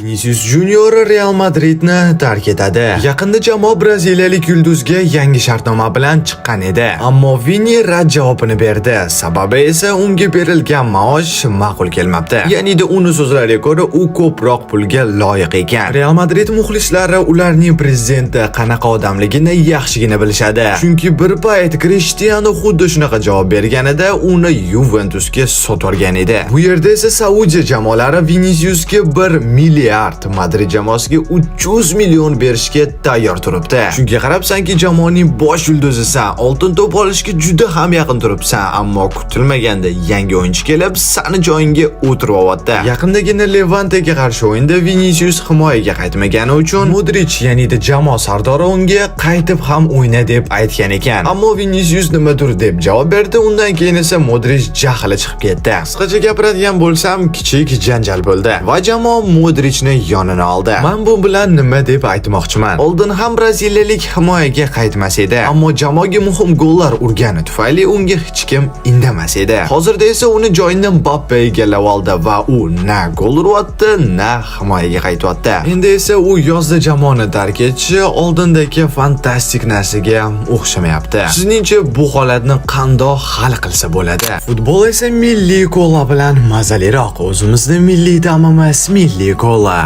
Vinicius Junior Real Madridni tark etadi. Yaqinda jamoa braziliyalik yulduzga yangi shartnoma bilan chiqqan edi. Ammo Vini rad javobini berdi. Sababi esa unga berilgan maosh ma'qul kelmabdi. Ya'ni uni so'zlariga ko'ra, u ko'proq pulga loyiq ekan. Real Madrid muxlislari ularning prezidenti qanaqa odamligini yaxshigina bilishadi. Chunki bir payt Cristiano xuddi shunaqa javob berganida uni Juventusga sotvorgan edi. Bu yerda esa Saudiya jamoalari Viniciusga 1 milliard, Madrid jamoasiga 300 million berishga tayyor turibdi. Chunki qarabsanki, jamoaning bosh yulduzisan, oltin to'p olishga juda ham yaqin turibsan, ammo kutilmaganda yangi o'yinchi kelib, sani joyingga o'tirib olyapti. Yaqindagina Levantega qarshi o'yinda Vinicius himoyaga qaytmagani uchun Modric, ya'ni jamoa sardori unga qaytib ham o'yna deb aytgan ekan. Ammo Vinicius nimadir deb javob berdi, undan keyin esa Modric jahli chiqib ketdi. Qisqacha gapiradigan bo'lsam, kichik janjal bo'ldi va jamoa Modricni yonini oldi. Men bu bilan nima deb aytmoqchiman? Oldin ham braziliyalik himoyaga qaytmas edi, ammo jamoaga muhim gollar urgani tufayli unga hech kim indamas edi. Hozirda esa uni joyini Mbappe egallab oldi va u na gol uryapti, na himoyaga qaytyapti. Endi esa u yozda jamoani tark etishi oldindagi fantastik narsaga o'xshamayapti. Sizningcha, bu holatni qandoq hal qilsa bo'ladi? Futbol esa milliy kola bilan mazaliroq. O'zimizni milliy ta'mimiz, milliy kola.